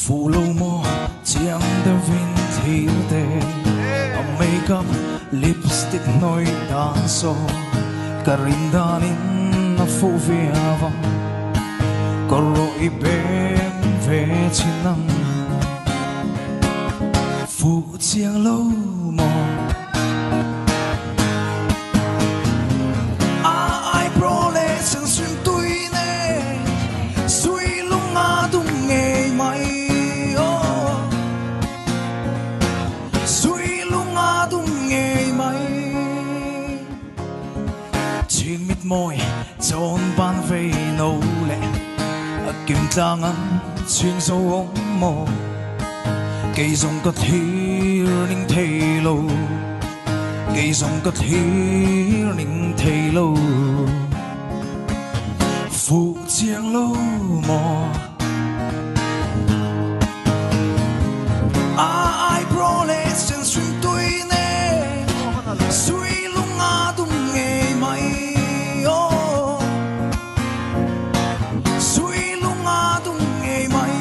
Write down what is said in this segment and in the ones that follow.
Fuh lo maw chiang deuhin thlir te A makeup lipstick hnawih dan saw Ka rin danin a fuh viau ang Kawr rawh i beng ve chin ang Fuh chiang lo maw A eyebrow leh sensiun tui nen Sui lung a dum ngei mai aw Sui lung a dum ngei mai Chhing mit mawi chawn ban vei no leh A kim tlang ang chhing zo awm maw Kei zawng ka thlir ning thei lo Kei zawng ka thlir ning thei lo Fuh chiang lo maw A eyebrow leh sen sui tui nen Sui lung a dum ngei mai aw Sui lung a dum ngei mai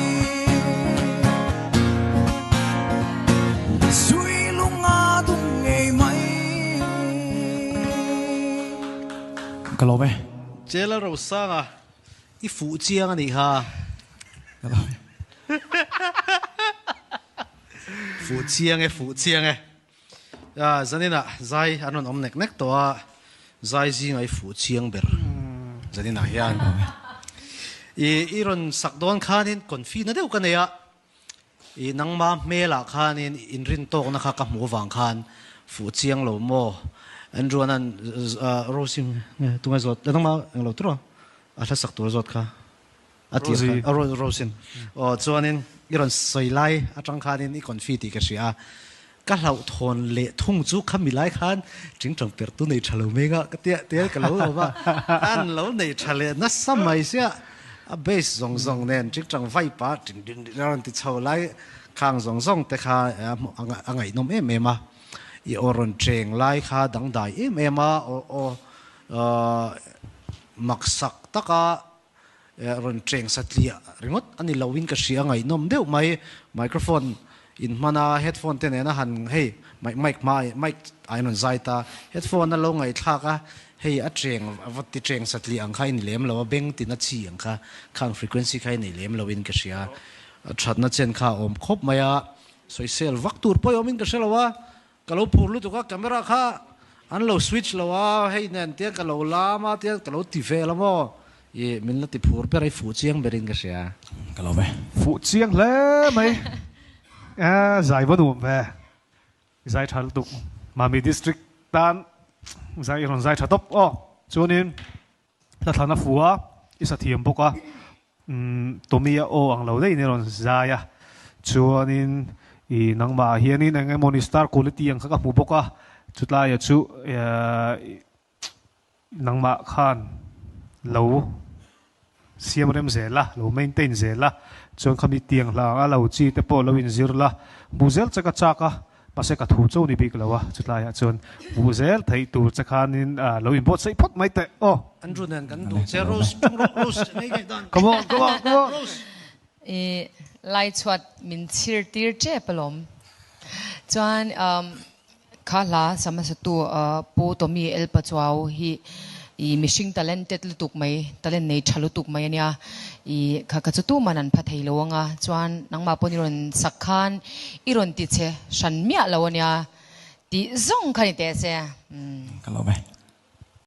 Sui lung a dum ngei mai Ka lawm e. Chela Rosanga i fuh chiang a nih kha. Fuh chiang e, fuh chiang e. Zaninah zai an rawn awm nek nek tawh a, zai zingah i fuh chiang ber zaninah hian. I rawn sak dawn khanin confi na deuh ka nei a, I nangma hmelah khanin inrin tawkna kha ka hmuh avang khan fuh chiang lo maw? Andrew anan Rosie nge tunge zawt nangma englo tur a a hla sak tur zawt kha a tir kha Rosie aw chuanin i rawn sawi lai atang khanin i confi tih ka hria a ka hlauhthawn leh thung chu khami lai khan tingtang per tu nei tha lo mai nga ka tia tia ka lo awm a an lo nei tha leh nasa mai sia a bass zawng zawng nen tingtang vai pa ting ding ding a rawn ti chho lai khang zawng zawng te kha a ngaihnawm em em a i aw rawn cheng lai kha dangdai em em a aw aw maksak taka rawn cheng satliah ringawt a ni loin ka hria ngaihnawm deuh mai microphone in hman a headphone te nena han hei mic mic hma mic ah in rawn zai ta headphone a lo ngaihthlak a hei a cheng a va ti cheng satliah ang kha i ni lem lo a beng tina chi ang kha khang frequency kha i nei lem loin ka hria a thatna chen kha a awm khawp mai a sawisel vak tur pawh i awmin ka hre lo a Ka lo phur lutuk a, camera kha an lo switch lo a, hei nen tiang ka lo lam a tiang ka lo ti vel a maw? Ih, min la ti phur ber a, i fuh chiang berin ka hria. Ka lo ve. Fuh chiang hle mai. E, zai va nuam ve. I zai tha lutuk. Mami district tan zai i rawn zai tha tawp aw. Chuanin hla thlan a fu a, i sa thiam bawk a. Tommy-a aw ang lo daih in i rawn zai a, chuanin i nangmah ah hianin eng emawni star quality ang kha ka hmu bawk a, chutlaia chu nangmah khan lo siam rem zel a, lo maintain zel a, chuan khami tiang hla anga lo chi te pawh lo inzir la, hmu zel che ka chak a. Mahse ka thu cho ni bik lo a, chutlai ah chuan hmuh zel theih tur che khanin lo inbuatsaih phawt mai teh aw. Andrew nen kan duh che Rose ṭung rawh Rose ngei ngei dan. Come on come on come on. Rose. I lai chhuat min chhir tir tep alawm. Chuan kha hla samasatu Pu Tommy Elpa Chuau hi I mihring talented lutuk mai, talent nei tha lutuk mai ania. I kha kha chu tuman an pha thei lo anga, chuan nangmah pawn i rawn sak khan i rawn ti che hran miah lo ania tih zawng kha ni teh se. Ka lawm e.